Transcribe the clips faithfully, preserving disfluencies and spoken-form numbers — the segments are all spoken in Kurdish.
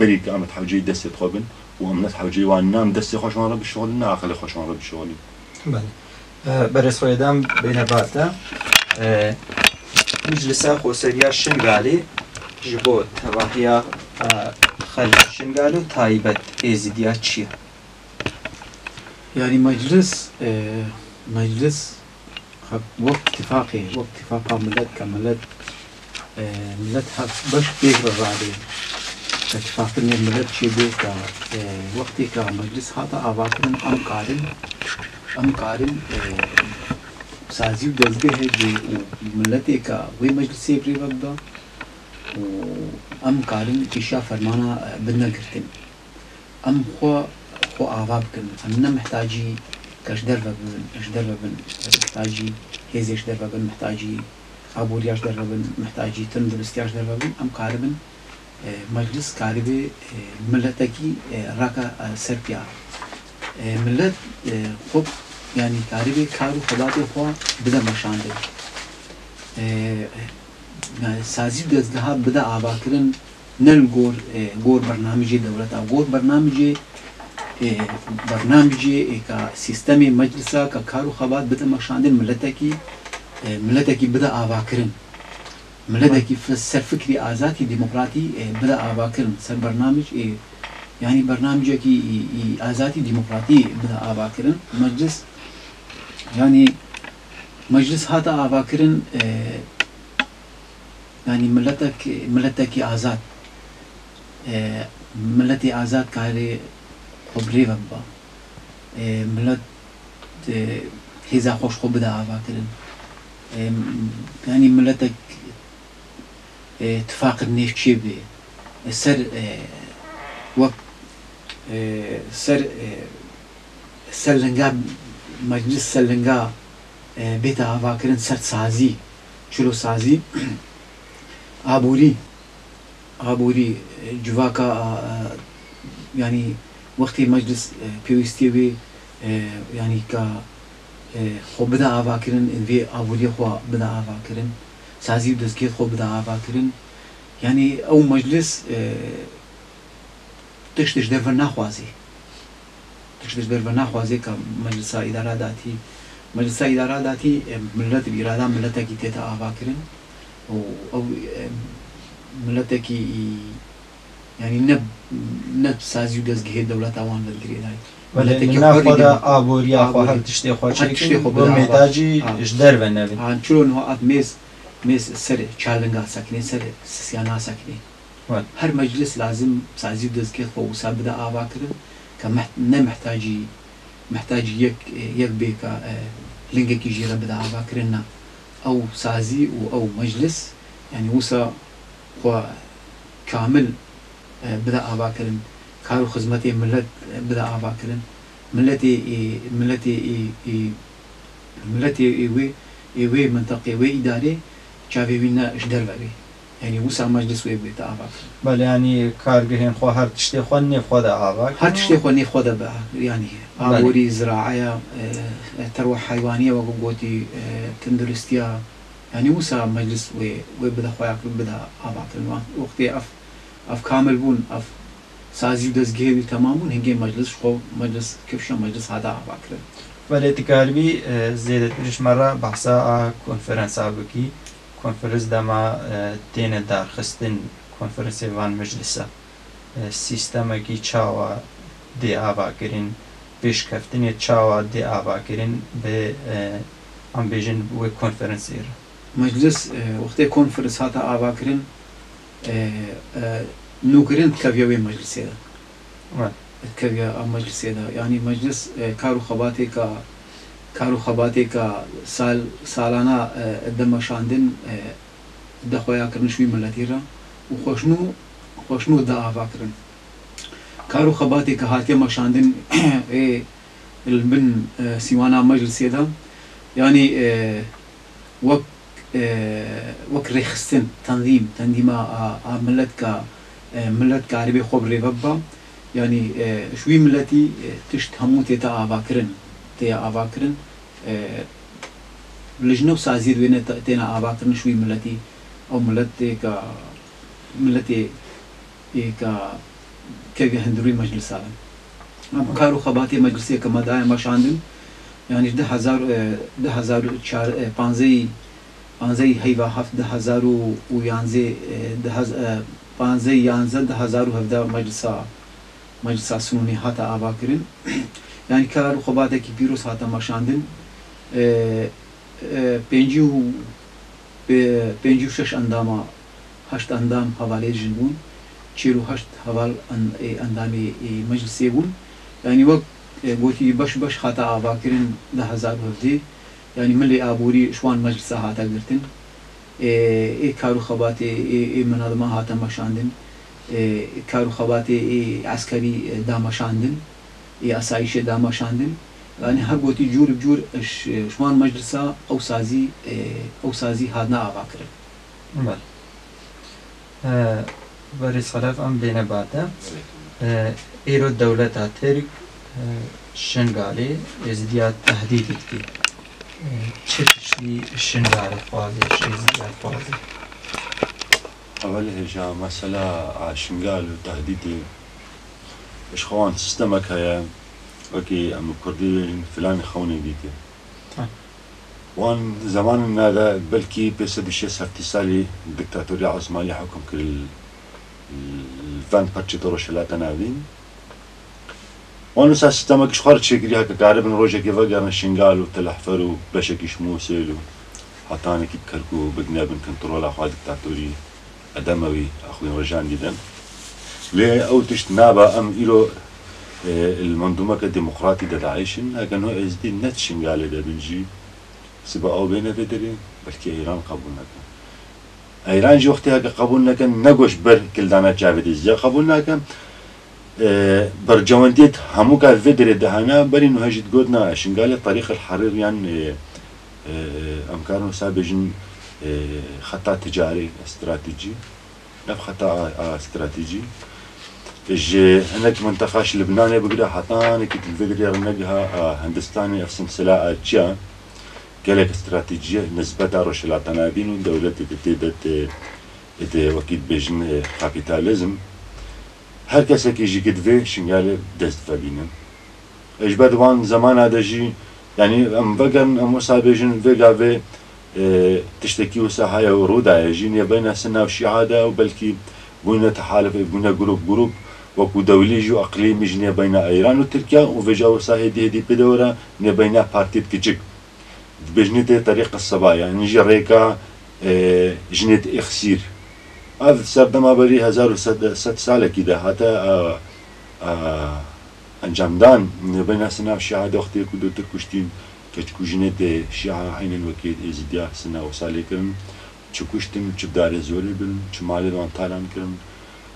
Berî ku em di hewceyî destê xwe bin û em ne di hewceyî wan, ne em destê xwe ji wan re bişixulin, ne aqilê xwe ji wan re bişixulin. Belê. E, berêz xwe dam bêne bar te. E, Meclisa Xweseriya Şingalê ji bo tevahiya, e, xelk Şingal û taybet Êzidiya çi ye? Yanî meclis, e, meclis Hep wek tifaqê, wek tifaqa milet ke milet, e, milet hep beş pêk re radê. Ke tifaqkirinê milet çêbê ke, e, wextê ke meclis hate avakirin, em karin, em karin, e, sazî û dezgehê û miletê ke wê meclisê bi rê ve bibe û em karin kêşiya fermana, e, bidine girtin. Em xwe, xwe ava bikin. Em ne mihtacî ke ji derve bibin, ji derve bin, mihtacî hêzê ji derve bin, mihtacî aboriya ji derve bin, mihtacî tenduristiya ji derve bin. Em karibin, e, meclis karibê, e, miletekî, e, raka, e, ser piya. E, milet, e, xwe, yanî karibê kar û xebatê xwe bide meşandin. E, yanî sazî û dezgeha bide avakirin, ne li gor, e, gor bernamijê dewleta, gor bernamijê, e, bernamijê ê ka sîstemê meclisa ka kar û xebat bide meşandin miletekî, e, miletekî bide avakirin. Miletekî fi-, ser fikrî azatî demokratî, e, bide avakirin. Ser bernamij, e, yanî bernamijekî î, î azatî demokratî bide avakirin. Meclis, yanî meclis hate avakirin, e, Yanî miletek, miletekî azad, e, miletê azad karê xwe bi rê ve biba. E, milet, e, hêza xwe ji xwe bide avakirin. E, yanî miletek, e, tifaqir nêvçê bê. E, ser, e, wek, e, ser, e, ser linga meclis, ser linga, e, bête avakirin ser sazî, çilo sazî, aborî, aborî, e, civaka, a, a, yanî wextê meclis, e, pêwîstiyê wê, e, yanî ka, e, xwe bide avakirin, vê aboriyê xwe bide avakirin, sazî û dezgehê xwe bide avakirin. Yanî ew meclis, e, tişt ji derve naxwazê. Tişt ji derve naxwazê ka meclisa îdara datî, meclisa îdara datî, e, milet bi îrada miletekî tête avakirin û ew, e, miletekî î, yanî ne, ne sazî û dezgehê dewleta wan ve girêdayî. Belê, miletekî li nav xwe de aboriya xwe, her tiştê xwe çêkin, bo mêtacî ji derve nevin. Ha, çilo niha ev mêz, mêz ser çalinga sekinê, ser sisiya nasekinê. Her meclis lazim sazî û dezgehê xwe wisa bide avakirin, ke meht-, ne mehtacî, mehtacî yek, yek bê ke, e, lingekî jê re bide avakirin, na. Ew sazî û ew meclis, yanî wisa xwe kamil, e, bide avakirin, kar û xizmetê milet, e, bide avakirin. Miletê, e, miletê, e, e, miletê, e, wê, e, wê minteqê, wê îdarê çavê wî ne ji derve bê. Yanî wisa meclis wê bête avakirin. Belê, yanî kargehên xwe, her tiştê xwe nêv xwe de ava kirin. Her tiştê xwe nêv xwe de be, yanî, belê, aborî, ziraeya, e, e, terwa heywanî ye, wek gotî, e, tenduristiya, yanî wisa meclis wê, wê bide xweya kirin, bide avakirin wan. Wextê ev, ev kamil bûn, ev sazî û dezgehê wî temam bûn, hingê meclis ji xwe, meclis kifşa meclis hate avakirin. Belê, dikaribî, e, zêdetir ji me re behsa a konferensa bikî. Konferens dema, e, têne darxistin, konferensê van meclisa, e, sîstemekî çawa dê avakirin, pêşkeftinê çawa dê avakirin bi, e, em bêjin wê konferensê re? Meclis, e, wextê konferens hate avakirin, e, e, nûkirin dikeviye wê meclisê de. Evet. Dikeviye a meclisê de. Yanî meclis, e, kar û xebatê ka, kar û xebatê ka sal, salana, e, de meşandin, e, de xweya kirin ji wî miletî re û xweşnû, xweşnû de ava kirin. Kar û xebatê ke hatiye meşandin ê li bin, e, sîwana meclisê de, yanî, e, wek, e, wek rêxistin, tenzîm, tenzîma a, a milet ka, e, milet karibê xwe bi rê ve biba, yanî, e, ji wî miletî, e, tişt hemû tête avakirin, tê avakirin. E, lijne û saziyê di wê ne te-, têne avakirin ji wî miletî. Ew miletê ka, miletê ê ka keve hundirûyê meclisa bin. Em kar û xebatê meclisê ke me daye meşandin, yanî ji du hezar, e, du hezar û çar, e, panzdehî, panzdehî heyva heft du hezar û yanzdeh, e, du hez-, e, panzdehî yanzdeh du hezar û hevdeh meclisa, meclisa sinûnê hate avakirin. Yanî kar û xebatekî pîroz hate meşandin. E, e, pêncî û, pê-, pêncî û şeş endama, heşt endam hevalê jin bûn, çil û heşt heval en-, ê endamê, ê meclisê bûn. Yanî wek, e, gotî, beş beş hate avakirin du hezar û hevdeh. Yanî milê aborî ji wan meclisa hate girtin. Ê, ê kar û xebatê ê, ê menadima hate meşandin. Ê, kar û xebatê ê eskerî, e, dameşandin. Ê asayîşê dameşandin. Yanî her gotî cûr bi cûr ji, ji wan meclisa ew sazî, e, ew sazî hatine avakirin. Belê. E, Berê Selef em bêne bate. E, îro dewleta Tirk, e, Şingalê Êzidiya tehdîdê dike. E, çi tiştî Şingalê dixwaze, ji Êzidiya dixwaze? Evelê hêja mesela a Şingal û tehdîdê ji xwe wan sistemek heye, wekî em li Kurdî bêjin filanê xewnê dîtê. Ha. Wan zemanên me de belkî pênc sed û şêst heftê salî diktatoriya Osmanlî hukm kir li, li van parçê de Rojhilata Navîn. Wan wisa sistemek ji xwe re çêkirî heke karibin rojekê vegerin Şingal û Telehfer û beşekî ji Mûsêl û hetanekî Kerkûk bigine bin kontrola xwe diktatorî. Edemewî axwîn rojandî din. Lê ew tişt nabe em îro, e, li mendûmeke demokratî de daişin. Heke niha Êzidî ne di Şingalê de bin jî, sibe ew bêne vê derê, belkî Îran qebûl neke. Îran jî wextê heke qebûl neke, ne ku ji ber kildana çavê Êzidiya qebûl nake. E, bercewendiyê hemû ka vê derê de hene, berî niha jî digot na, Şingalê Terîq el Herîr yan, e, e, em karin wisa bêjin, e, xeta ticarî, stratejî. Ev xeta a, a stratejî ji hinek minteqa ji Libnanê bigire hetanekî di vê derê re negiha a Hindistanê, ev silsila a çiya gelek stratejî nisbeta Rojhilata Navîn û dewletê di tê de tê, tê wekî dibêjin, e, kapîtalîzm. Her kesekî jî ki divê Şingalê dest vebînin. E, ji ber di wan zemana de jî, yanî em vegerin, em wisa bêjin, vê gavê, e, tiştekî wisa heye û rû daye jî nêbeyna Sinna û Şîa de û belkî bûne tehalif, bûne grûp grûp, wekû dewlî jî û eqlîmî jî nêbeyna Îran û Tirkiye û vêca wisa hêdî hêdî pê de were nêbeyna partiyêt kiçik. Dibêjinê tê Terîq Seba, yanî jî rêka, e, jinêt Îxsîr. Ev serdema berî hezar û sed, sed salekî de hate, e, e, encamdan, nêbeyna Sinna û Şîa de wextê ku du Tirk kuştîn, keçik û jinêt Şîa eynên wekî Êzidiya Sinna wisa lê kirin, çi kuştin, çi bi darê zorê birin, çi malê wan talan kirin.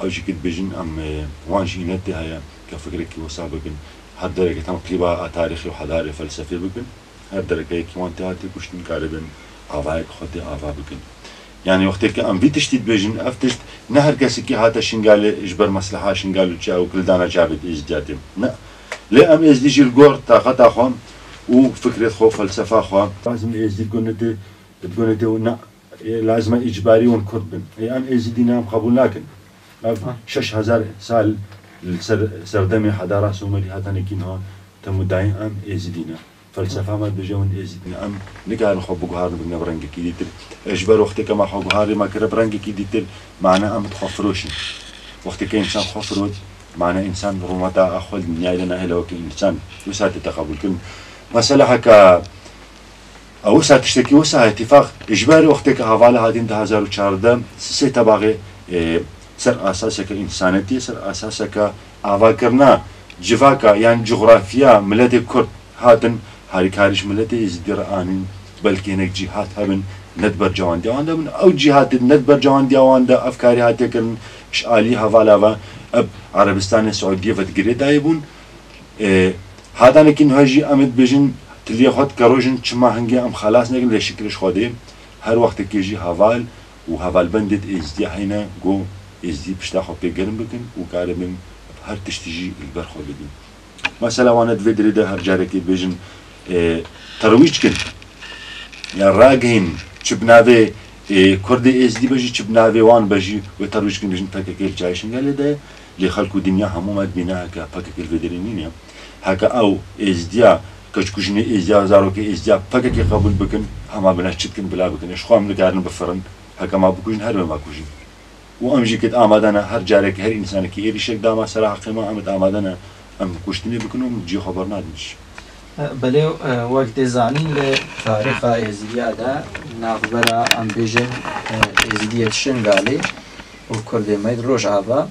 Ew jî ki dibêjin em, e, wan jî înetê heye ke fikrekî wisa bikin. Her dereke tam qîba a tarîxê û hedarê felsefê bikin. Her derekeyekî wan tê hatê kuştin karibin avayek xwe tê ava bikin. Yanî wextê ke em vî tiştî dibêjin, ev tişt ne her kesekî hate Şingalê ji ber mesleha Şingal û çi ew kildana çavê Êzidiyatê. Ne. Lê em Êzidî jî li gor taqeta xwe û fikrêt xwe û felsefa xwe. Lazim Êzidî gunetê, gunetê û ne. Ê, lazim e îcbarî hûn Kurd bin. Ê, em Êzidî ne, em qebûl nakin. Ev Ha. şeş hezar sal li ser serdemê hedara Sumerî hatine kî niha, temû dayîn em Êzidî ne. Felsefa me dibêje hûn Êzidî ne. Em nikarin xwe biguharin bigine bi rengekî dîtir. Ê, ji ber wextê ke me xwe guharî me kire bi rengekî dîtir, mane em bi xwe firoş in. Wextê ke însan xwe firot, mane însan rûmeta a xwe li dinyayê de nahêle wekî însan. Wisa tê te qebûl kirin. Mesela heke Ew wisa tiştekî wisa îtîfaq, ji ber wextê ke hevalê hatîn du hezar û çardeh, sê tebaxê, e, ser asaseke însanetiyê, ser asaseke avakirina civaka yan coxrafiya miletê Kurd hatin, harîkarî ji miletê Êzidî re anîn, belkî hinek cîhat hebin, ne di bercewandiya wan de bin. Ew cîhatê ne di bercewandiya wan de ev karî hatiye kirin, ji alî hevala ve, ev Erebistanê Siûdiyê ve di girê dayê bûn. E, hadanekî niha jî em ê dibêjin, tiliyê xwe dike rojin, çima hingê em xelas nekin lê şikir ji Xwedê, her wextekê jî heval û hevalbendê di Êzidî heyne, ku Êzidî pişta xwe pê germ bikin û karibin her tiştî jî li ber xwe bidin. Mesela wane di vê dirê de her carekê dibêjin, e, terwîc kin, ya ragihîn, çi bi navê, e, Kurdê Êzidî be jî, çi bi navê wan be jî, wê terwîc kin, bêjin P K K li cayê Şingalê de, Lê xelk û dinya hemû me dibîne heke P K K li vê derê nîne. Heke ew êzdiya, keçkujinê êzdiya, zarokê êzdiya P K K qebûl bikin, hema bine çi dikin bila bikin. Ji xwe em nikarin bifirin, heke me bikujin, her wê me kujin. Û em jî kêt amade ne, her carekî, her însanekî êrîşek dama sera heqê me, em êt amade ne, em kuştinê bikin û em cihê xwe bernadin jî. Belê, e, wek tê zanîn li tarîxa Êzidiya de navbera, em bêjin, e, Êzidiyê Şingalê û Kurdê me di Rojava,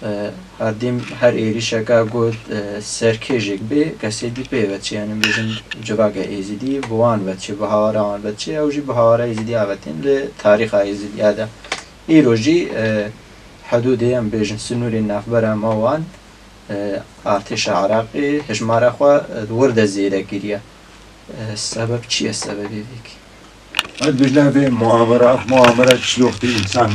e, her dîm her êrîşeka got, e, serkêjek bê, kesê dî pê ve çi, yani bêjin civaka Êzidî bi wan ve çi, bi hawara wan ve çi, ew jî bi hawara Êzidî avêtin li tarîxa Êzidiya de. Îro jî, e, hidûdê, em bêjin, sinûrên navbera me wan, e, artêşa Iraqê hejmara xwe, e, di wir de zêde kiriye. E, sebeb çi ye, sebebê vê yekê? Ez dibêjim vê muamera, muamera çi wextê însan,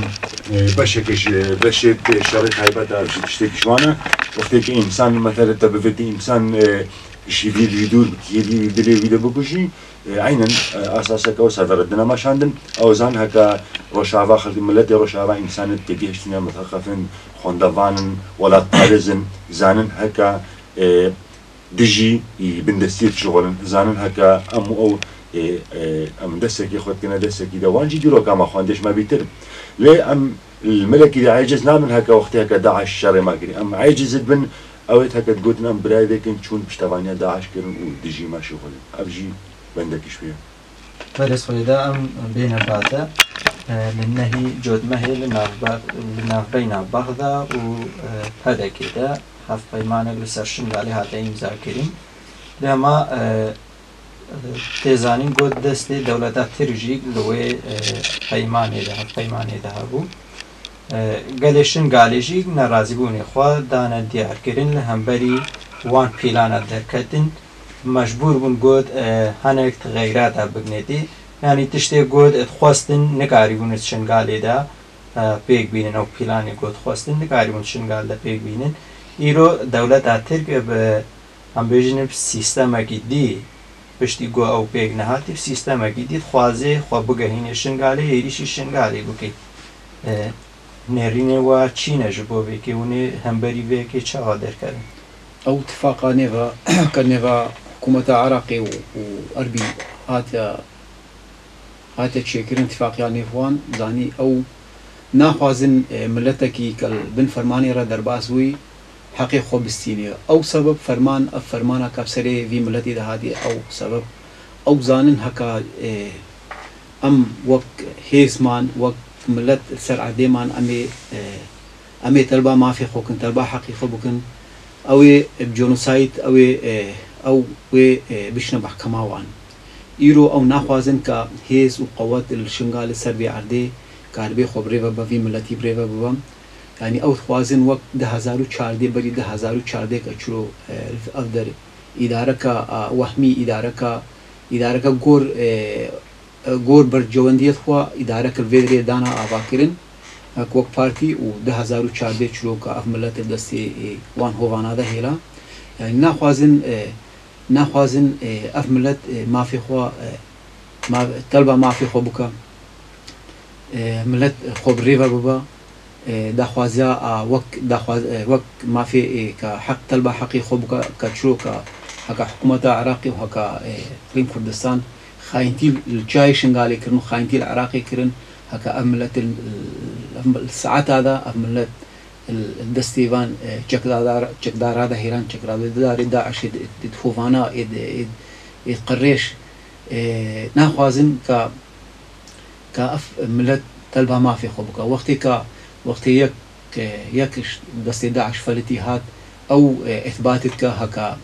e, beşeke ji, beşê şerê taybet e, ji tiştekî ji wan e. Wextê ki însan, mesela te bivêtî însan, e, ji vî, vî dûr bikî, vî dilê wî de bikujî, e, eynen, e, esaseke wisa ve re dine meşandin. Ew zan heke Rojava xelkê, miletê Rojava, însanê têgihiştine, miteqefin, xwendevan in, welatparêz in, zanin heke, e, dijî, e, bindestiyê dişixulin, zanin heke em û ew, e, e, em destekê xwe dikine destekî de. Wan jî dîroka me xwendê ji me bîtir. Lê em li milekî de aciz nabin heke wextê heke DAIŞ şerê me kirî. Em aciz dibin, ew ê heke digotin em birayê vê kin çûn piştevaniya DAIŞ kirin û dijî me şixulin. Ev jî bendekî ji wê ye. Belê, Swêda, em bêne bate. E, li nehî cotmehê li navbe-, li navbeyna Bexda û, e, P D K'ê de hevpeymanek li ser Şingalê hate îmzakirin. Lê hema, e, e, tê zanîn got destê dewleta Tirk jî li wê, e, peymanê de, hevpeymanê de hebû. E, gelê Şingalê jî nerazîbûnê xwe dane diyarkirin li hemberî wan pîlana derketin, mecbûr bûn got, e, hinek xeyrata biginêtî. Yanî tiştê got, e, dixwestin nikarîbûn di Şingalê de, e, pêk bînin, ew pîlanê got dixwestin nikarîbûn di Şingal de pêk bînin. Îro dewleta Tirk, e, bi, em bêjin, bi sîstemekî dî, piştî ku ew pêk nehatî, bi sîstemekî dî dixwaze xwe bigehîne Şingalê, êrîşî Şingalê bike. E, nêrînê we çi ne ji bo vê yekê? Hûn ê hemberî vê yekê çawa derkevin? Ew tifaqa nêva, ke nêva hikûmeta Iraqê û, û Erbîl hate, hate çêkirin, tifaqiya nêv wan, zanî ew naxwazin, e, miletekî ke li bin fermanê re derbas bûyî, heqê xwe bistînê. Ew sebeb ferman, ev fermana ke bi serê vî miletî de hatiye, ew sebeb, ew zanin heka, e, em wek hêzman, wek milet li ser erdê man, em ê, e, em ê telba mafê xwe kin, telba heqê xwe bikin. Ew ê bi genosayd, ew ê, e, ew wê, e, bişine mehkema wan. Îro ew naxwazin ka hêz û qewet li Şingalê ser vê erdê karibê xwe bi rê ve bibe, vî miletî bi rê ve bibe. Yanî ew dixwazin wek du hezar û çardeh, berî du hezar û çardeh ke çiro, e, ev der îdareka, a, wehmî, îdareka, îdareka gor, e, e, gor bercewendiyê xwe îdareke li vê derê dana avakirin, wek, wek partî û du hezar û çardeh çiroka ev milet li destê, e, wan hovana de hêla. Yanî naxwazin, e, naxwazin, e, ev milet, e, mafê xwe, e, ma-, telba mafê xwe bike. E, milet xwe bi rê ve bibe. E, daxwaziya, a, wek daxwaz-, e, wek mafê, e, ke heq, telba heqê xwe bike, ke çiroka heke hikûmeta Iraqê û heke, e, Herêm Kurdistan xayîntî li çiyayê Şingalê kirin û xayîntî li Iraqê kirin, heke ev milet li, li, li saeta de ev milet li, li destê van, e, çekdadar-, çekdara de hêlan, çekdadarê DAIŞê di, di, di hovana ê di, ê, ê qirêj, e, naxwazin ka, ka ev milet telba mafê xwe bike. Wextê ka, wextê yek, e, yek ji destê DAIŞ felitî hat, ew, e, îthbat dike heka,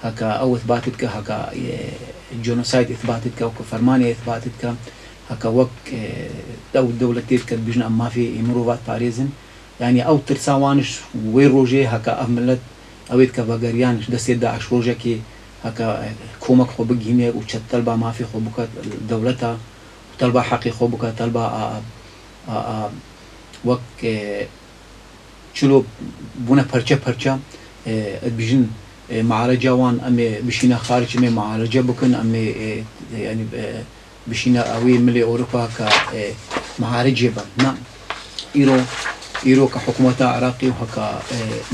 heka ew îthbat dike heka, e, genocide îthbat dike, wek fermanê îthbat dike, heka wek, e, ew dewletê dike dibêjin em mafê, e, mirova diparêzin. Yanî ew tirsa wan ji wê rojê heke ev milet ew ê dike vegeriyan ji destê DAIŞ rojekê heke, e, komek xwe bigihîne û çet telba mafê xwe bike dewleta û telba heqê xwe bike telba a, a, a, wek, e, çilo bûne perçe perçe, e, dibêjin, e, meareca wan em ê bişîne xaric, em ê mearece bikin, em ê, e, e, yanî, e, bişîne ewî milê Ewropa ke, e, mearicê be. Na, îro, îro ka hikûmeta Iraqê û heka, e,